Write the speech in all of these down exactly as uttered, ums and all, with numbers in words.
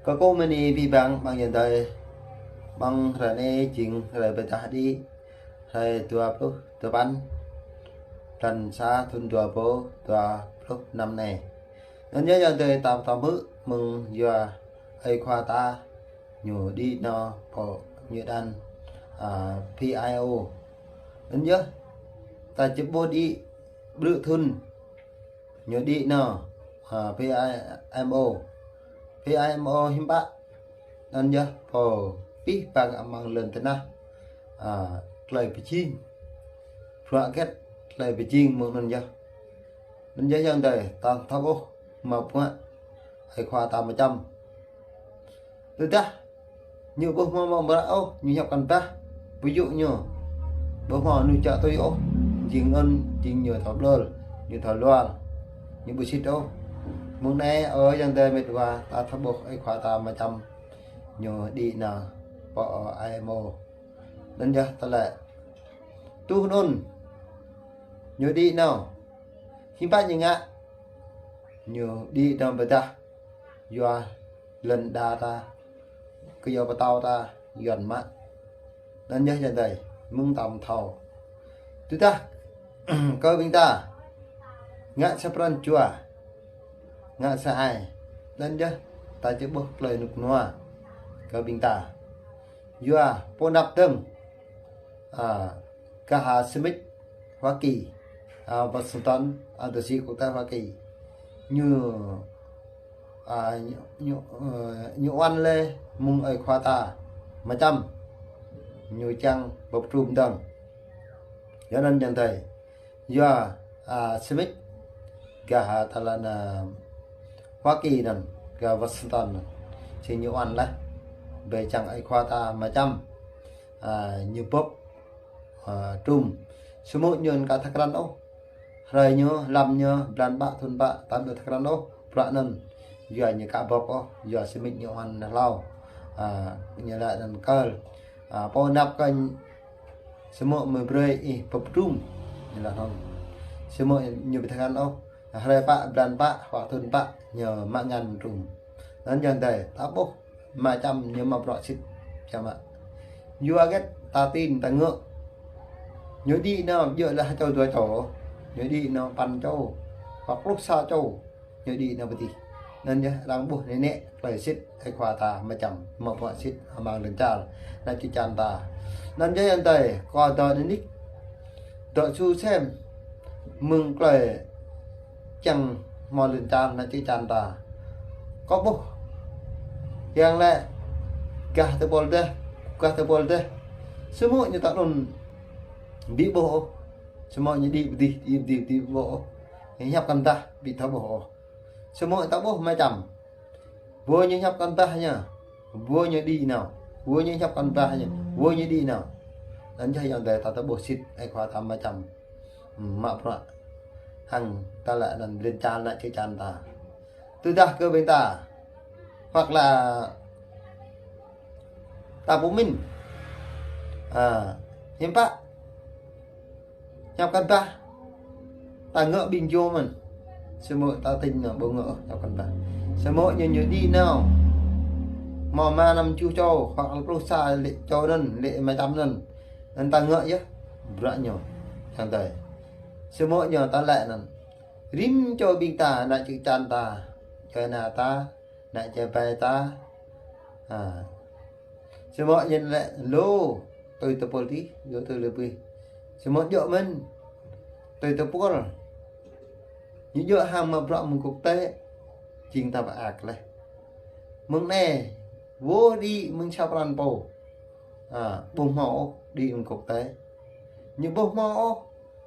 Pơkô mơni ƀing ƀăng, ƀăng yơ̆ng tơi. Ƀăng hrơi anai jing hrơi pơdah đĭ, hrơi dua pluh dua păn, blan sa thun dua rơbâo dua pluh năm anai. Anŭn yơh yơ̆ng tơi, ta tơmư̆ mơ̆ng yua ơi khua ta ñu đĭ nao pơ ñu đan, a, P I M O. Anŭn yơh ta či ƀuh đĭ ƀrư̆ thun ñu đĭ nao, a, P I M O. P I M O hiư̆m pă? Anŭn yơh pô pih pang amăng lŏn tơnah, a, tơlơi pơjing. Bruă hơget tơlơi pơjing mơ̆ng anŭn yơh. Anŭn yơh yơ̆ng tơi, ta thâo ôh mă bruă ơi khua ta mơčăm. Tơdah ñu ƀu hmâo mă bruă ôh, ñu hiăp kăn bah, ƀu djơ̆ ñu, ƀu hmâo mơnuih čă tui ôh, jing anŭn jing ñu thâo ƀlŏr, ñu thâo luar, ñu ƀu sĭt ôh. Mơ̆ng anai, ơ yơ̆ng tơi mĕt wa, ta thâo ƀuh ơi khua ta mơčăm ñu đĭ nao pơ I M O. Anŭn yơh tơlơi tuh anŭn ñu đĭ nao. Hiư̆m pă ñu ngă? Ñu đĭ nao pơdah yua lŏn đa ta, kơ yua pơtao ta, Yuan mă. Anŭn yơh yơ̆ng tơi, mơ̆ng ta mơ̆ thâo. Tơdah kơ ƀing ta ngă sa pran jua, ngă sa ai, anŭn yơh ta či ƀuh tơlơi rơnŭk rơnua kơ ƀing ta. Yua pô anăp dơ̆ng, a, gah ha Smith, Hoa Kỳ, a, Washington, a, DC quốc tế Hoa Kỳ. Ñu, a, ñu, ñu, ơ, ñu oan lĕ mơ̆ng ơi khua ta mơčăm, ñu čang bơprŭm dơ̆ng. Yua anŭn yơ̆ng tơi, yua, a, Smith gah, a, tơlơi anŭn, a, Hoa Kỳ anŭn, gah Washington anŭn, či ñu oan lĕ, ƀơi čang ơi khua ta mơčăm, a, ñu bưp, a, trŭm. Samơ̆ ñu aka thâo krăn ôh. Hrơi ñu, lăm ñu, blan pă, thun pă, ta ƀu thâo krăn ôh bruă anŭn. Yua ñu aka bưp ôh, yua Smith ñu oan hlâo. A, ñu laĭ anŭn kơ, a, pô anăp kơ samơ̆ mơ̆ brơi ih bưp trŭm. Ñu laĭ anŭn. Samơ̆ ñu ƀu thâo krăn ôh. Hrơi pă, blan pă, hoặc thun pă, ñu mă ngăn trŭm. Anŭn yơ̆ng tơi, ta ƀuh mơčăm ñu mă bruă sĭt, čang mă. Yua hơget ta tin ta ngă. Ñu đĭ nao ƀu djơ̆ lĕ ha čô dua čô. Ñu đĭ nao păn čô, hoặc pluh sa čô. Ñu đĭ nao pơtih. Anŭn yơh arăng ƀuh nĕ nĕ tơlơi sĭt ơi khua ta mơčăm, mă bruă sĭt amăng lŏn čar, ană čư̆ čan ta. Anŭn yơh yơ̆ng tơi, kâo dŏ nĕ nik, dŏ su sem mơ̆ng tơlơi čang hmâo lŏn čar, ană čư̆ čan ta. Kâo ƀuh kiăng lĕ gah tơpul dêh, gah tơpul dêh. Samơ̆ ñu ta anŭn ƀu ƀuh ôh. Samơ̆ ñu đĭ pơtih, đĭ pơtih, ƀu ƀuh ôh. Ñu hiăp kăn bah, ƀu thâo ƀuh ôh. Samơ̆ ta ƀuh mơčăm. Ƀu ñu hiăp kăn bah ñu, ƀu ñu đĭ nao. Ƀu ñu hiăp kăn bah ñu, ƀu ñu đĭ nao. Anŭn yơh yơ̆ng tơi, ta thâo ƀuh sĭt ơi khua ta mơčăm, hm, mă bruă hăng tơlơi anŭn lŏn čar, ană čư̆ čan ta. Tơdah kơ ƀing ta, hoặc là ta ƀu mĭn, a, hiư̆m pă, hiăp kăn bah, ta ngă ƀing jô mơ̆n. Samơ̆ ta tin nao ƀu ngă ôh hiăp kăn bah. Samơ̆ ñu, ñu đĭ nao, hmâo rơma năm tơjuh čô, hoặc là pluh sa lĕ čô anŭn, lĕ mơčăm anŭn. Anŭn ta ngă yơh bruă ñu, yơ̆ng tơi. Samơ̆ ñu ta laĭ anŭn. Rĭm čô ƀing ta, ană čư̆ čan ta, čô ană ta, ană čô ƀai ta. A. Samơ̆ ñu lĕ lu tui tơpul tih, lu tui lu pih. Samơ̆ djơ̆ mơ̆n tui tơpul. Ñu djơ̆ hăng mă bruă mơ̆ng quốc tế, jing ta pơak leh. Mơ̆ng anai, ƀu đĭ mơ̆ng sa pran pô, a, ƀu hmâo ôh đĭ mơ̆ng quốc tế. Ñu ƀu hmâo ôh,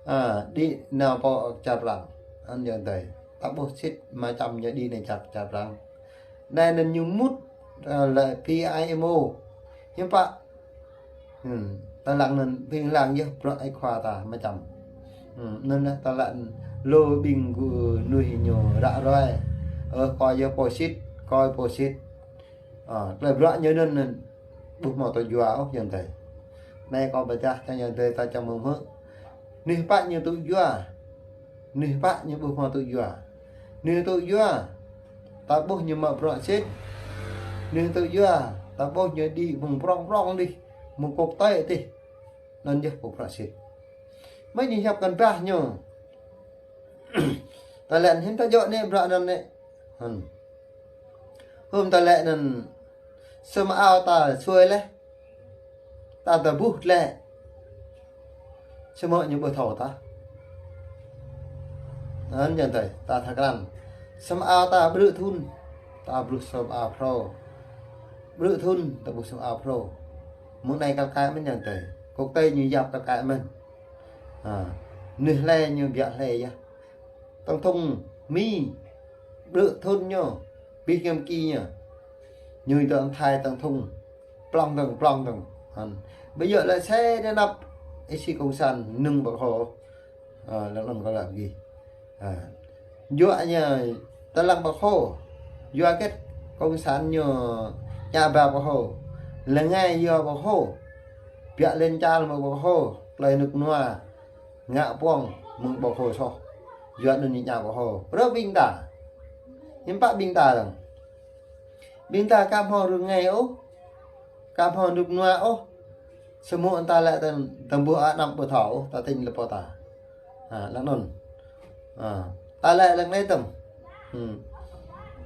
a, đĭ nao pơ čar Prăng. Anŭn yơ̆ng tơi, ta ƀuh sĭt mơčăm ñu đĭ nao čar, čar Prăng. Anai anŭn ñu mŭt, a, lĕ P I M O. Hiư̆m pă? Hm, ta lăng anŭn, ƀing lăng yơh bruă ơi khua ta mơčăm. Hm, anŭn yơh ta lăng lu ƀing gơnuih ñu ră ruai. Ơ, kâo yơh pô sĭt, kâo pô sĭt. A, tơlơi bruă ñu anŭn, anŭn ƀu hmâo tơjuă ôh yơ̆ng tơi. Anai kâo pơdah čang yơ̆ng tơi ta čang mơ̆ng hmư̆. Mơnuih pă ñu tŭ jua. Mơnuih pă ñu ƀu hmâo tŭ jua. Mơnuih tŭ jua, ta ƀuh ñu mă bruă sĭt. Neh tŭ yua, ta ƀuh ñu đĭ mơ̆ng prong prong đih, mơ̆ng kŭk tơi tih. Anŭn yơh pô prăk sĭt. Mơ̆ ñu hiăp kăn bah ñu. Ta lĕ hĭn ta djơ̆ nĕ bruă anŭn nĕ. Hơ̆n. Hôm ta lĕ anŭn sơm ao ta suai leh. Ta ta buh tlĕ. Samơ̆ ñu ƀu thâo ta. Anŭn yơh tơi, ta thâo krăn. Sơm ao ta ƀrư̆ thŭn. Ta buh sơm ao phrâo. Ƀrư̆ thŭn, ta buh sơm ao phrâo. Mơ̆ng anai kăl kai mơ̆n yơh tơi. Kŭk tơi ñu yap kăl kai mơ̆n. Ha. Neh hlơi ñu biă hlơi yơh. Tổng thống Mi. Ƀrư̆ thŭn ñu. Bih ngăm ki ñu. Ñu dŏ thai tổng thống. Plŏng dơ̆ng, plŏng dơ̆ng. Hăn. Ƀơi yơh lĕ sĕ đe năp. Ih si cộng sản nưng Bác Hồ. Ơ, lăng lăng kơ lăng gih. Ơ. Yua ñu ta lăng Bác Hồ. Yua kĕt cộng sản ñu ña ba Bác Hồ. Lăng ngai yua Bác Hồ. Biă lĕn čar mơ̆ng Bác Hồ. Klơi nuk nua. Ngă pơ̆ng mơ̆ng Bác Hồ soh. Yua anŭn ñu ña Bác Hồ. Rơ ƀing ta. Hiư̆m pă ƀing ta lăng. Ƀing ta ka hmâo rơngai ôh. Ka hmâo nuk nua ôh. Samơ̆ ta lĕ tơ̆ng, tơ̆ng ƀuh anăp ƀu thâo ôh, ta tĭng lĕ pô ta. Ha, lăng anŭn. Ha, ta lĕ lăng anai tơ̆ng. Hmm.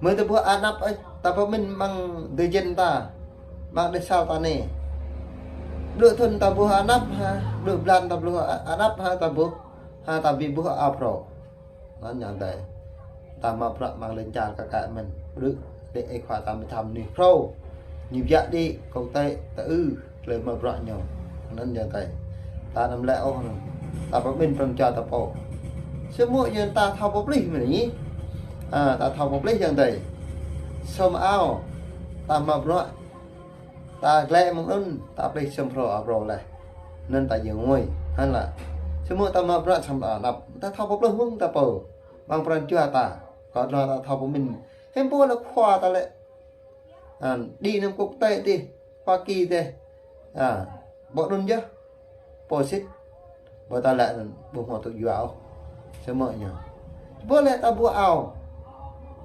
Mơ̆ ta ƀuh anăp ơi, ta pơmĭn mơ̆ng dêh jên ta. Mơ̆ng dêh sal ta nĕ. Ƀrư̆ thŭn ta ƀuh anăp ha, ƀrư̆ blan ta ƀuh a-, anăp ha, ta ƀuh. Ha, ta ƀu ƀuh ao phrâo. Anŭn yơh tơi. Ta mă bruă mơ̆ng lĕn čar kơ kă mơ̆n. Ƀrư̆ đĭ ih khua ta mơ̆ tham neh phrâo. Ñu biă đĭ kŭk tơi ta ư. Tơlơi mă bruă ñu. Anŭn yơh tơi. Ta anăm lĕ ôh anŭn. Ta pơmĭn prŏng čar ta pô. Samơ̆ yơh ta thâo pơplih mơ̆n ñi. Ha, ta thâo pơplih yơh tơi. Sơm ao. Ta mă bruă. Ta glĕ mơ̆ng anŭn. Ta plih sơm phrâo ao phrâo leh. Anŭn ta yơh ngui. Hăn lă. Samơ̆ ta mă bruă sơm ao anăp. Ta thâo pơplih mơ̆ng ta pô. Mơ̆ng prŏng čar ta. Kơ anŭn ta thâo pơmĭn. Hiư̆m pô lĕ khua ta lĕ. Hăn, đĭ nơ̆ng kŭk tơi tih. Hoa Kỳ tih. Ha, ƀu anŭn yơh. Pô sĭt. Ƀu ta lĕ anŭn, ƀu hmâo tŭ yua ôh. Samơ̆ ñu. Ƀu lĕ ta ƀuh ao.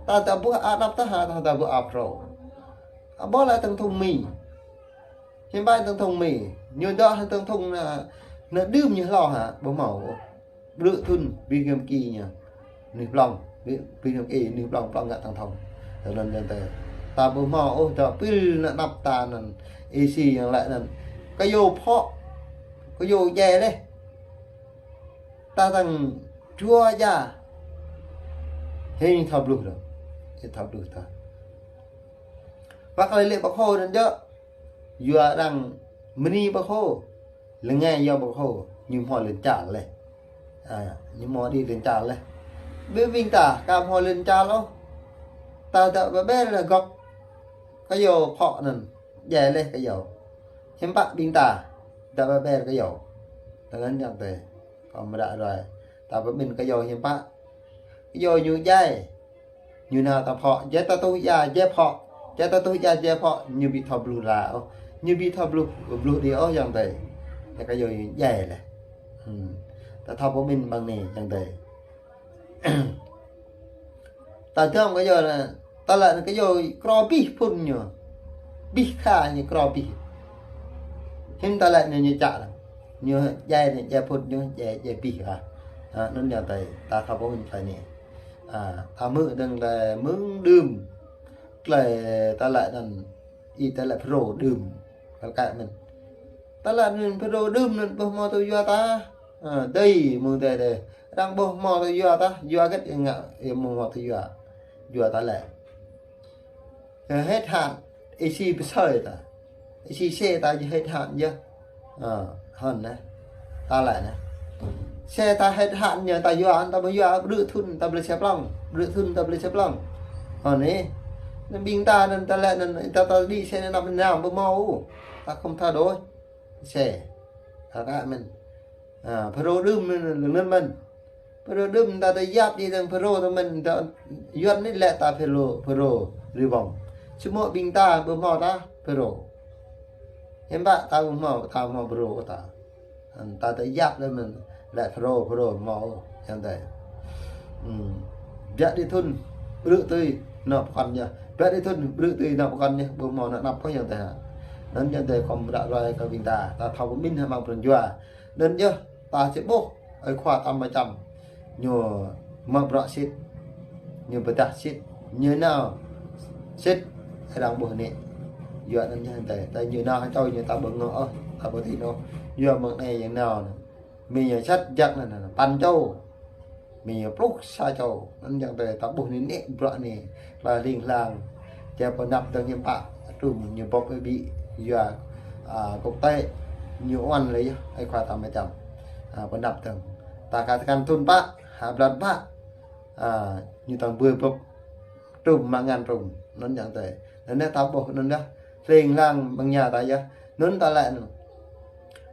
Ta ta ƀuh anăp ta ha, ta ta ƀuh ao phrâo. Ƀu lĕ tổng thống Mi. Hiư̆m pă tổng thống Mi. Ñu dŏ hăng tổng thống na, na đưm ñu hlâo ha, ƀu hmâo ôh. Ƀrư̆ thŭn, bih ngăm ki ñu. Neh plŏng, bih, bih ngăm ki, neh plŏng, plŏng ngă tổng thống. Tơ anŭn yơh tơi. Ta ƀu hmâo ôh, ta pil anăp ta anŭn. Ih si yơh lĕ anŭn. Kơ yua phŏ, kơ yua djai leh. Ta tơ̆ng jua ja. Hĭ thâo bluh dơ̆ng. Hĭ thâo bluh ta. Wăt lĕ lĕ Bác Hồ anŭn djơ̆. Yua arăng mơni Bác Hồ. Lăng ngai yua Bác Hồ. Ñu hmâo lĕn čar leh. Ha, ñu hmâo đĭ lĕn čar leh. Ƀing ƀing ta, ka hmâo lĕn čar ôh. Ta dŏ ƀă ƀe lĕ gŏp. Kơ yua phŏ anŭn. Djai leh kơ yua. Hiư̆m pă ƀing ta. Dŏ ƀă ƀe kơ yua. Tơ anŭn yơh tơi. Kơ mơdră rơi. Ta pơmĭn kơ yua hiư̆m pă. Kơ yua ñu djai. Ñu nao ta phŏ, djai ta tuh ia, djai phŏ. Djai ta tuh ia, djai phŏ, ñu ƀu thâo bluh la ôh. Ñu ƀu thâo bluh, bluh đĭ ôh yơh tơi. Yua kơ yua ñu djai leh. Hmm. Ta thâo pơmĭn mơ̆ng anai yơh tơi. Ta dŏng kơ yua lĕ, ta lĕ kơ yua krô bih phŭn ñu. Bih kha ñu krô bih. Hiư̆m ta lĕ ñu ñu čă lĕ. Ñu djai ñu, djai phŭn ñu, djai, djai bih ha. Ha, anŭn yơh tơi, ta thâo pơmĭn tơi anai. Ha, ta hmư̆ dơ̆ng tơi mơ̆ng đưm. Tơlơi ta lĕ anŭn, ih ta lĕ phrâo đưm. Kăl kă mơ̆n. Ta lĕ anŭn phrâo đưm anŭn ƀu hmâo tŭ yua ta. Ha, dơi, mơ̆ng dơi dơi. Arăng ƀu hmâo tŭ yua ta, yua kĕt ih ngă, ih ƀu hmâo tŭ yua. Yua ta lĕ. Ơ, hết hạn, ih si pơsơi ta. Ih si sĕ ta yơh hết hạn yơh. Ơ, hăn anai. Ta lĕ anai. Sĕ ta hết hạn ñu ta yua, ta ƀu yua, ƀrư̆ thŭn ta blơi sĕ plŏng. Ƀrư̆ thŭn ta blơi sĕ plŏng. Hăn anai. Anŭn ƀing ta anŭn ta lĕ anŭn ta ta đĭ sĕ anŭn anăp anŭn ƀu hmâo. Ta không tha đôč. Sĕ. Kăl kă mơ̆n. Ha, phrâo đưm mơ̆n, lăng anŭn mơ̆n. Phrâo đưm ta ta yap djai dơ̆ng phrâo ta mơ̆n ta yuan anai lĕ ta phrâo, phrâo rơbong. Samơ̆ ƀing ta ƀu hmâo ta phrâo. Hiư̆m pă ta ƀu hmâo, ta hmâo phrâo ta. Hăn ta ta yap lĕ mơ̆n lĕ phrâo, phrâo hmâo yơh tơi. Hmm. Biă đĭ thŭn, ƀrư̆ tui, nao pơkŏn yơh. Pĕ đi thun brư̆ tui nao pơkŏn ñu, ƀu hmâo nao anăp kơ ayŏng adơi. Anŭn ayŏng adơi kơ ră ruai kơ ƀing ta, ta thâo pơmĭn hăng ƀing pran jua. Anŭn yơh, ta či ƀuh, ơi khua ta mơčăm. Ñu mă bruă sĭt, ñu pơdah sĭt, ñu nao sĭt, arăng ƀuh anai. Yua anŭn yơh ayŏng adơi, ta ñu nao hơčâo ñu ta ƀu ngă ôh, ta ƀu tin ôh. Yua mơ̆ng anai ñu nao. Mĭn ñu sat jak anŭn, anŭn, păn čô. Mĭn ñu pluh sa čô. Anŭn ayŏng adơi ta ƀuh anai nĕ bruă anai. Tơlơi hling hlang. Čê pơnăp tơ̆ng ñu pă. Trum ñu bŏk ƀĭ. Yua, a, kŏk tĕ. Ñu ôn lĕ yơh. Ơi khua ta mơčăm. A, pơnăp tơ̆ng. Ta katakan thun pă. Ha blan pă. A, ñu tơ̆ng ƀơi bŏk. Trum mă ngăn trum. Anŭn ayŏng adơi. Anŭn anai ta ƀuh anŭn yơh. Hling hlang mơ̆ng ñu ta yơh. Anŭn ta lĕ anŭn.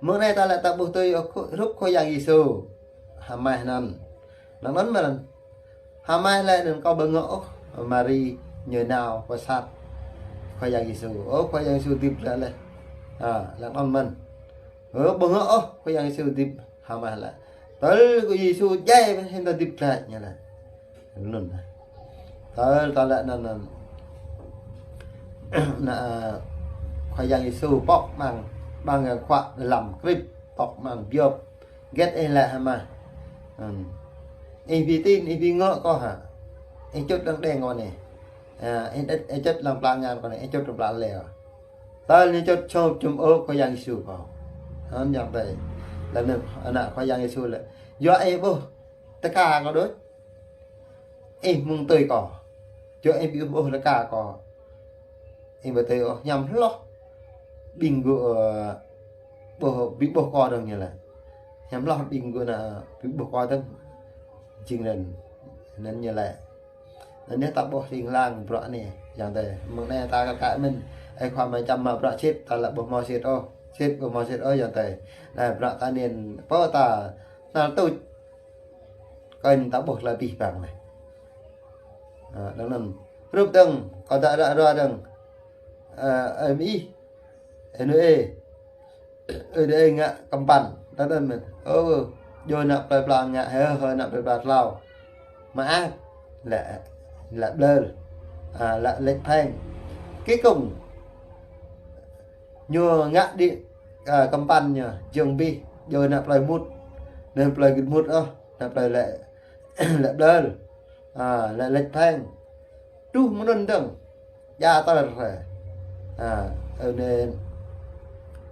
Mơ̆ng anai ta lĕ ta ƀuh tui ôh khŭ-, hrup Khua Yang Yêsu. Hơmah anŭn. Anŭn anŭn mơ̆n. Hơmah lĕ anŭn kâo ƀu ngă ôh. Mari ñu nao pơsat Khua Yang Yêsu. Ơ, Khua Yang Yêsu hơdip glaĭ lĕ. Ha, lĕ anŭn mơ̆n. Ơ, ƀu ngă ôh Khua Yang Yêsu hơdip hơmah lĕ. Tơl Khua Yêsu djai hĭn ta hơdip glaĭ ñu lĕ. Anŭn. Tơl ta lĕ anŭn, anŭn. Anŭn, a, Khua Yang Yêsu pŏk ƀăng, ƀăng yang khuă lăm krip, pŏk ƀăng biôp. Hơget ih lĕ hơmah. Ih ƀu tin, ih ƀu ngă kâo hă. Ih čut lăng đeng kâo anai. A, ih, ih, ih čut lăng pla ngăn kâo anai, ih čut lăng pla leo. Tơl ñu čut čŏp čum ôh Khua Yang Yêsu kâo. Anŭn ayŏng adơi. Lĕ anŭn, ană Khua Yang Yêsu lĕ. Yua ih ƀuh tơka kâo đôč. Ih mơ̆ng tui kâo. Čô ih ƀu ƀuh tơka kâo. Ih ƀu tui ôh, hiam hloh. Ƀing gơ̆, ơ, ƀuh, ƀu ƀuh kâo dơ̆ng ñu lĕ. Hiam hloh ƀing gơ̆ anŭn ƀu ƀuh kâo dơ̆ng. Jing anŭn. Anŭn ñu lĕ. Anŭn anai ta ƀuh hling hlang bruă anai. Ayŏng adơi. Mơ̆ng anai ta kơ kă mĭn. Ơi khua mơčăm mă bruă sĭt, ta lĕ ƀu hmâo sĭt ôh. Sĭt ƀu hmâo sĭt ôh ayŏng adơi. Anai bruă ta anai. Pô ta. Anăl tuč. Kơnh ta ƀuh tơlơi abih bang anai. A, anŭn anŭn. Hrup dơ̆ng, kâo dah ră ruai dơ̆ng. A, ơi mĭ. Ơi nui ê. Ơi nui ê ngă kơmpăn. Anŭn anŭn mơ̆n. Ơ, djơ̆ ană plơi pla ngă, hơ, hơ ană plơi pla tlao. Mă ak. Lĕ, lĕ ƀlơr. A, lĕ lĕč pheng. Kĭ kŭng. Ñu ngă đĭ, a, kơmpăn ñu, jơ̆ng abih, djơ̆ ană plơi mŭt, ană plơi gĭt mŭt ôh, ană plơi lĕ, lĕ ƀlơr, a, lĕ lĕč pheng. Truh mơnŭn dơ̆ng, djă tơr hĕ. A, ơ anai,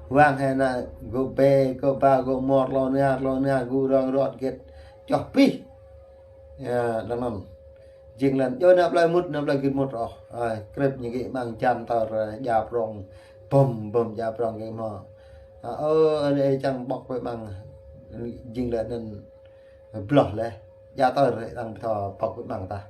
wang hĕ ană gơ̆ bê, gơ̆ ba, gơ̆ mor, lŏn ia, lŏn ia, gơ̆ rŏng rŏt gĕt, čoh abih. Ya, anŭn anŭn. Jing lĕ, djơ̆ ană plơi mŭt, ană plơi gĭt mŭt ôh. Ơi, krip ñu gĭ ƀăng jăn tơr, ơ, djă prŏng. Bum, bum, djă prŏng gĭ hmâo. A, ơ, ơi, čang ƀŏk ƀơi ƀăng. Jing lĕ anŭn bloh lĕ. Djă tơr lĕ, đang pơtô ƀŏk ƀơi ƀăng ta.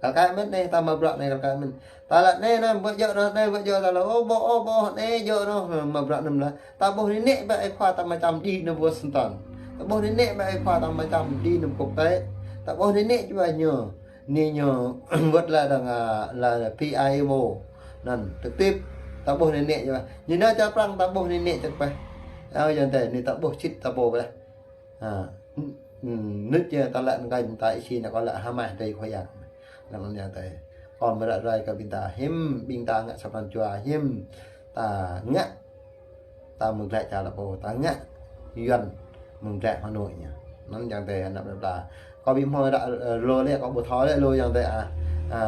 Kăl kă mĭn anai, ta mă bruă anai kăl kă mĭn. Ta lĕ anai, anai, ƀu djơ̆ anŭn, anai, ƀu djơ̆ ta lĕ, ơ, ƀu, ơ, ƀu, anai djơ̆ anŭn, mă bruă anŭn lĕ. Ta ƀuh anai nĕ ƀă ơi khua ta mơčăm đĭ anŭn ƀu sơntan. Ta ƀuh anai nĕ ƀă ơi khua ta mơčăm đĭ anŭn kŏk tĕ. Ta ƀuh anai nĕ čuai ñu. Anai ñu wơ̆t lĕ đang, a, lĕ P I M O. Anŭn, trực tiếp. Ta ƀuh anai nĕ čuai. Ñu nao čar Prăng ta ƀuh anai nĕ čuai. Ơ, ayŏng adơi, anai ta ƀuh sĭt ta ƀuh ƀĕ. Ha. Ư, ư, nut yơh ta lĕ ngai ta isi anŭn kâo lĕ hơmah dơi Khua Yang. Anŭn ayŏng adơi. Kâo mơ̆ ră ruai kơ ƀing ta hiư̆m, ƀing ta ngă sa pran jua hiư̆m. Ta ngă. Ta mơ̆ng glaĭ čar lăp ôh, ta ngă. Yuan mơ̆ng glaĭ Hà Nội ñu. Anŭn ayŏng adơi ană plơi pla. Kâo ƀu hmâo ră, ơ, lô lĕ, kâo ƀu thâo lĕ lô ayŏng adơi a. A,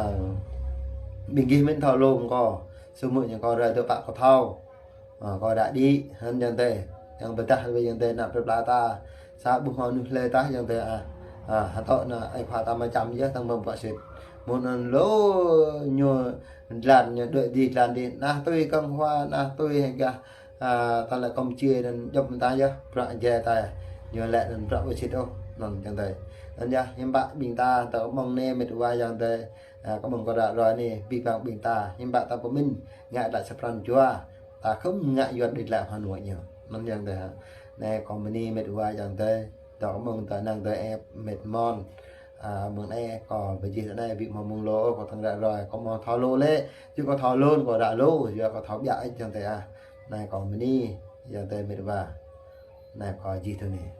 ƀing gih mĭn thâo lô mơ̆ng kâo. Samơ̆ ñu kâo rai tơ pă kâo thâo. A, kâo ră đĭ, anŭn ayŏng adơi. Yang pơdah ƀơi ayŏng adơi ană plơi pla ta. Sa ƀu hmâo mơnuih hlơi tah ayŏng adơi a. A, hơtŏ anŭn ơi khua ta mơčăm yơh tơ̆ng ƀơ̆ng ƀuă sĭt. Mơ̆n anŭn lô ñu dlan ñu đuaĭ đĭ dlan đĭ. Anah tui Cộng hòa, anah tui gah, a, ta lĕ Campuchia anŭn djŏp mơ̆n ta yơh. Bruă jai ta ñu lĕ anŭn bruă ƀu sĭt ôh. Anŭn ayŏng adơi. Anŭn yơh hiư̆m pă ƀing ta tơ mơ̆ng anai mĕt wa ayŏng adơi. A, kơ ƀơ̆ng kâo ră ruai anai, abih bang ƀing ta, hiư̆m pă ta pơmĭn, ngă glaĭ sa pran jua, ta khŏm ngă Yuan đĭ glaĭ Hà Nội ñu. Anŭn ayŏng adơi hă. Anai kâo bơni mĕt wa ayŏng adơi, dŏ kơ ƀơ̆ng tơ năng tơ ĕp mĕt mon. A, mơ̆ng anai kâo pơjih tơ anai, ƀu hmâo mơ̆ng lô, kâo tơ̆ng ră ruai, kâo hmâo thâo lô lĕ, yua kâo thâo lô, kâo ră lô, yua kâo thâo ƀiă ayŏng adơi a. Anai kâo bơni, ayŏng adơi mĕt wa. Anai kâo jih tui anai.